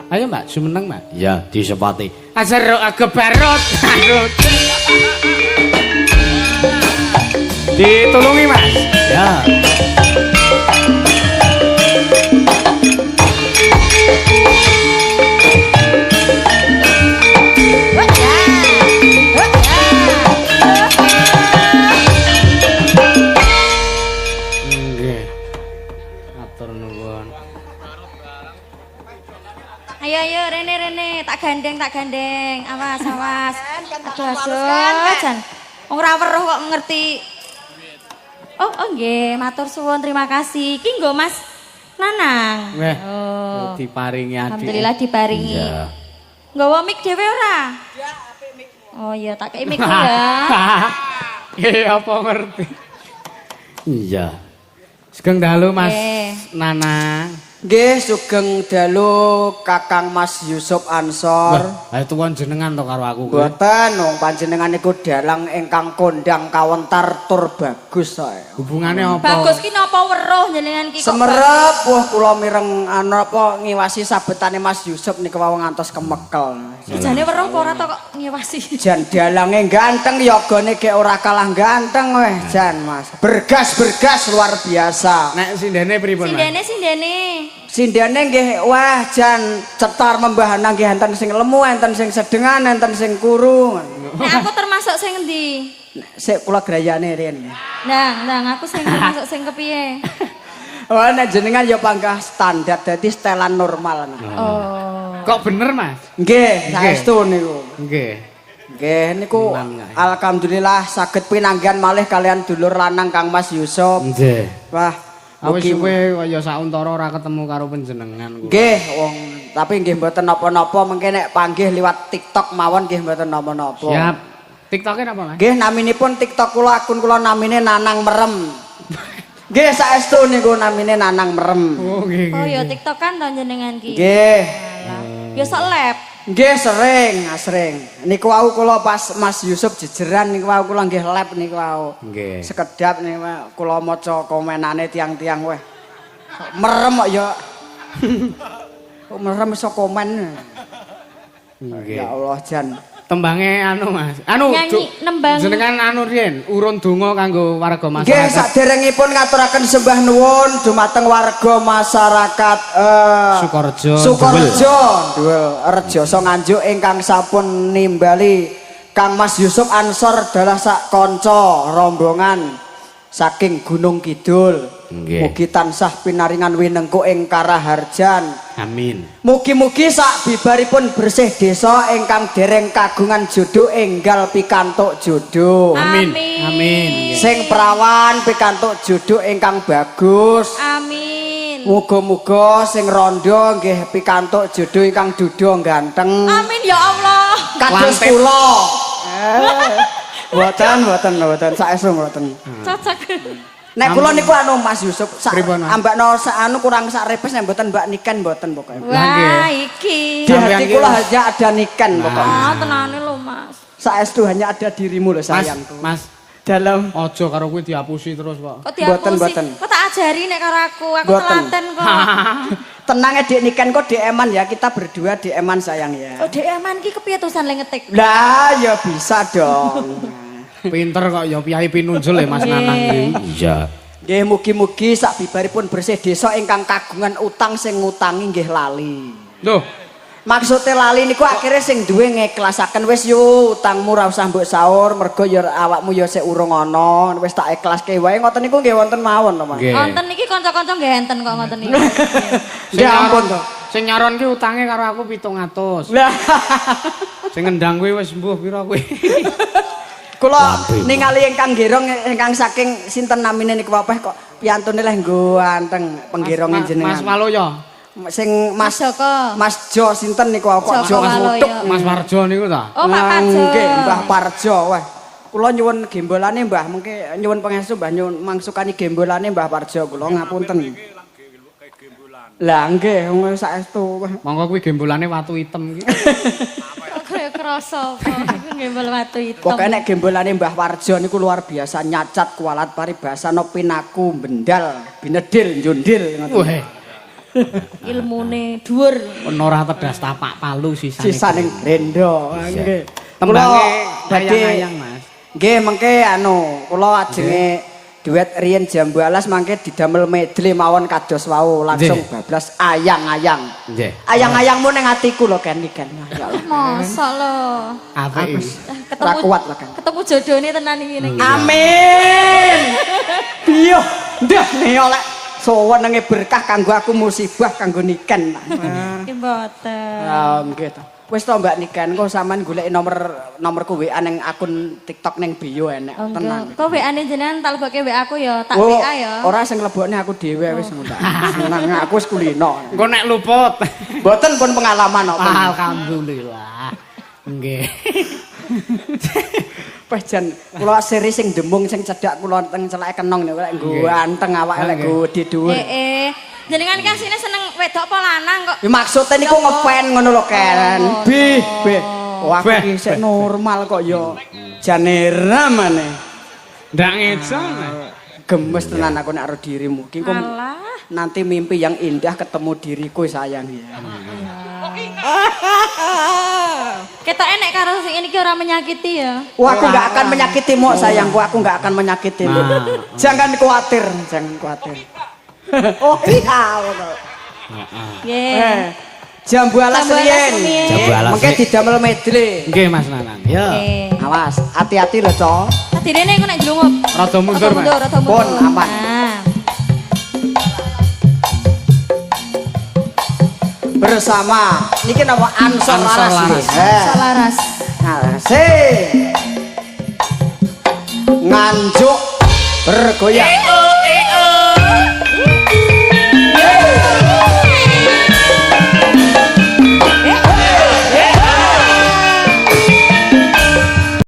Ayo, Mbak, jumeneng, Mbak. Iya, disepati. Ajar gebarot. Ditulungi, Mas. Ya. Nggih. Matur nuwun. Ayo ayo rene rene, tak gandeng tak gandeng. Awas awas. Aduh aduh jan. Wong ora weruh kok ngerti. Oh, oh nggih, matur suwun, terima kasih. Iki nggo Mas Nanang. Weh. Oh. Diparingi adik. Alhamdulillah diparingi. Iya. Nggawa mic dhewe ora? Oh iya, tak kei mic ya. Iya, apa ngerti? Iya. Sugeng dalu Mas Nggih. Nanang. Nggih, sugeng dalu Kakang Mas Yusuf Ansor. Wah, ayo tuwon jenengan to karo aku kowe. Mboten, wong panjenengan niku dalang ingkang kondang kawentar tur bagus kok. Hubungane apa? Bagus ki napa weruh jenengan ki kok. Semerep wah kula mireng anu apa ngiwasi sabetane Mas Yusuf niku wau ngantos kemekel. Ki jane weruh apa ora to kok ngiwasi. Jan dalange ganteng yogane gek ora kalah ganteng weh jan Mas. Bergas-bergas luar biasa. Nek sindene pripun, Mas? Sindene sindene. Sindene nggih wah jan cetar membahana nggih enten sing lemu, enten sing sedengan, enten sing kuru. Nek aku termasuk sing endi? Sik kula grayane riyen. Ndang, ndang aku sing termasuk sing kepiye? Oh nek jenengan ya panggah standar dadi setelan normal. Nah. Oh. Kok bener, Mas? Nggih, saestu niku. Nggih. Nggih niku alhamdulillah saged pinanggihan malih kalian dulur lanang Kang Mas Yusuf. Nggih. Wah, Awis mugi- suwe kaya sauntara ora ketemu karo panjenengan kula. Nggih, wong tapi nggih mboten napa-napa mengke nek panggih liwat TikTok mawon nggih mboten napa-napa. Siap. TikToke napa, Mas? Nggih naminipun TikTok kula akun kula namine Nanang Merem. Nggih saestu niku namine Nanang Merem. Oh, nggih. Oh ya TikTok kan to jenengan ki. Nggih. Alah. Ya sok lab. Nggih sering, sering. Niku wau kula pas Mas Yusuf jejeran niku wau kula nggih lab niku wau. Nggih. Sekedap niku kula maca komenane tiang-tiang weh. Merem kok ya. Kok merem iso komen. Nggih. Ya Allah jan. Tembange anu, Mas. Anu Nyanyi, nembang. Jenengan anu riyen urun donga kanggo warga Nggih masyarakat. saderengipun ngaturaken sembah nuwun dumateng warga masyarakat Sukorejo, Sukorejo, Duwel Rejoso Nganjuk ingkang sampun nimbali Kang Mas Yusuf Ansor dalah sak kanca rombongan saking Gunung Kidul. Nggih. Mugi tansah pinaringan winengku ing karaharjan. Amin. Mugi-mugi sak bibaripun bersih desa ingkang dereng kagungan jodoh enggal pikantuk jodoh. Amin. Amin. Amin. Sing prawan pikantuk jodoh ingkang bagus. Amin. Muga-muga sing rondo nggih pikantuk jodoh ingkang duda ganteng. Amin ya Allah. Kados Lantip. kula. Mboten, mboten, mboten, saestu mboten. Cocok. Nek kula niku anu Mas Yusuf, sak Pripun, Mas? ambakno sak anu kurang sak repes nek mboten Mbak Niken mboten pokoke. Wah, iki. Di Sampeyan hati ki kula wis- hanya ada Niken pokoknya. Ah, tenane lho, Mas. Saestu hanya ada dirimu lho Mas, sayangku. Mas, Dalam ojo karo kuwi dihapusi terus kok. Kok dihapusi? Mboten, mboten. Kok tak ajari nek karo aku? Aku Mboten. telaten kok. Tenang ya Dik Niken kok DM-an ya, kita berdua DM-an sayang ya. Oh, DM-an ki kepiye tulisan le ngetik? Lah ya bisa dong. Pinter kok ya piyai pinunjul ya Mas Nanang iki. Iya. Nggih mugi-mugi sak bibaripun bersih desa ingkang kagungan utang sing ngutangi nggih lali. Loh, Maksudnya lali niku akhirnya sing duwe ngekhlasaken wis yo utangmu ora usah mbok saur mergo ya awakmu ya sik urung ana wis tak ikhlaske wae ngoten niku nggih wonten mawon to Mas. Nggih. Wonten niki kanca-kanca nggih enten kok ngoten niki. Ya ampun to. Sing nyaron ki utange karo aku 700. Lah Sing ngendang kuwi wis mbuh pira kuwi. kula ningali ingkang gerong ingkang saking sinten namine niku wapeh kok piyantune leh nggo anteng penggeronge jenengan. Mas Waloyo. Sing Mas Mas Joko. Mas Jo sinten niku kok Joko Jo Waloyo. Ngutuk. Mas Warjo niku ta? Oh, Pak Parjo. Nggih, Mbah Parjo. Wah, kula nyuwun gembolane Mbah, mengke nyuwun pangestu Mbah nyuwun mangsukani gembolane Mbah Parjo kula ngapunten. Lah nggih, wong saestu. Monggo kuwi gembolane watu item ki. Kok kaya krasa apa iku gembol watu hitam. Pokoke nek gembolane Mbah Parjo niku luar biasa nyacat kualat paribasana pinaku bendal, binedil, njundil ngoten. Weh. Ilmune dhuwur. Ora tedas tapak palu sisane. Sisaning grendo. Nggih. Tembange Kula badhe ayang-ayang, Mas. Nggih, mengke anu kula ajenge duet riyen Jambu Alas mangke didamel medley mawon kados wau langsung bablas ayang-ayang. Nggih. Ayang-ayangmu ning atiku lho Ken iki Ken. Ya Allah. Mosok lho. Apik iki. Ketemu Ra kuat lah, Ken. Ketemu jodone tenan iki ning. Amin. Biyo, ndah nih oleh sowenenge berkah kanggo aku musibah kanggo Niken. Nggih mboten. Ah, nggih to. Wis to Mbak Niken, kok sampean goleki nomorku WA ning akun TikTok ning bio enek Oh, tenan. nggih. Kok WA-ne jenengan tak lebokke WA aku ya, tak Oh, WA ya. Ora sing lebokne aku dhewe wis ngono. Seneng aku wis kulino. Engko nek luput. Mboten pun pengalaman kok. Alhamdulillah. Nggih. Wes jan kula seri sing demung sing cedhak kula teng celake kenong niku lek ganteng awake lek gedhe dhuwur. Eh. Jenengan ki asline seneng wedok apa lanang kok? Ya maksude niku ngefan ngono lho Ken. Oh, Bih, bih. Oh, aku Beh, iki sik normal kok ya. Jane ramane. Ndak ngejo. Gemes tenan aku nek karo dirimu. Ki kok Alah. nanti mimpi yang indah ketemu diriku sayang ya. Ketoke nek karo sing ini ki ora menyakiti ya. Wah, aku nggak akan menyakitimu sayangku, aku nggak akan menyakitimu. Nah. Jangan khawatir, jangan khawatir. Oh iya, ngono. Nggih. Eh, Jambu alas Jambu alas riyen. rumiyin. Jambu alas. Mengke didamel medley. Nggih Mas Nanang. Ya. Nggih. Awas, hati-hati lho, Cok. Tadi rene iku nek njlungup. Rada mundur, Rada Mas. mundur, rada mundur. Pun, aman. Nah. Bersama niki napa Ansor Ansor Laras. Laras. nggih. Eh. Selaras. Nah, sih. Nganjuk bergoyang.